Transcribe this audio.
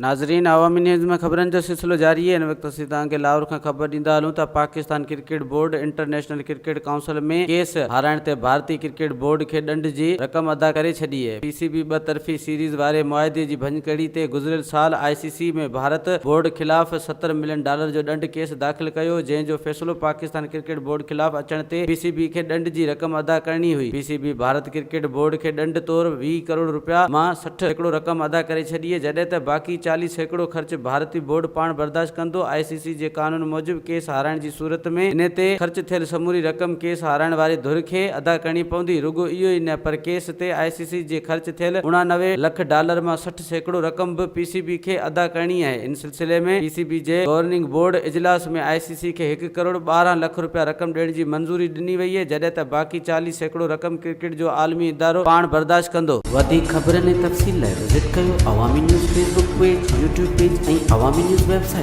ناظرين عوامي نيوز ۾ خبرن جو سلسلو جاري آهي. هن وقت اسين توهان کي لاهور کان خبر ڏيندا هلون ته Pakistan cricket board international cricket council ۾ case هارائڻ تي ڀارتي ڪرڪيٽ بورڊ کي ڏنڊ جي رقم ادا ڪري ڇڏي آهي. پي سي بي ٻه طرفي سيريز واري معاهدي جي ڀڃڪڙي تي گذريل سال آء سي سي ۾ ڀارت بورڊ خلاف 70 ملين ڊالر جو ڏنڊ ڪيس داخل ڪيو جنهن جو فيصلو پاڪستان ڪرڪيٽ بورڊ خلاف اچڻ تي پي سي بي کي ڏنڊ جي رقم ادا ڪرڻي هئي. پي سي بي ڀارت ڪرڪيٽ بورڊ کي ڏنڊ طور 20 ڪروڙ رپيا مان 60% رقم ادا ڪري ڇڏي آهي جڏهن ته باقي 40% خرچ ڀارتي بورڊ پاڻ برداشت ڪندو. آء سي سي جي قانون موجب ڪيس هارائڻ جي صورت ۾ انهي تي خرچ ٿيل سموري رقم ڪيس هارائڻ واري ڌر کي ادا ڪرڻي پوندي. رڳو اهو ئي نه پر ڪيس تي آء سي سي جي خرچ ٿيل 89 لک ڊالر مان 60% رقم به پي سي بي کي ادا ڪرڻي آهي. ان سلسلي ۾ پي سي بي جي گورننگ بورڊ اجلاس ۾ آء سي سي کي هڪ ڪروڙ 12 لک رپيا رقم ڏيڻ جي منظوري ڏني وئي آهي جڏهن ته باقي 40% رقم ڪرڪيٽ جو عالمي ادارو پاڻ برداشت ڪندو. وڌيڪ خبرن ۽ تفصيل لاء وزٽ ڪيو Awami news Facebook page, YouTube page ۽ Awami news website.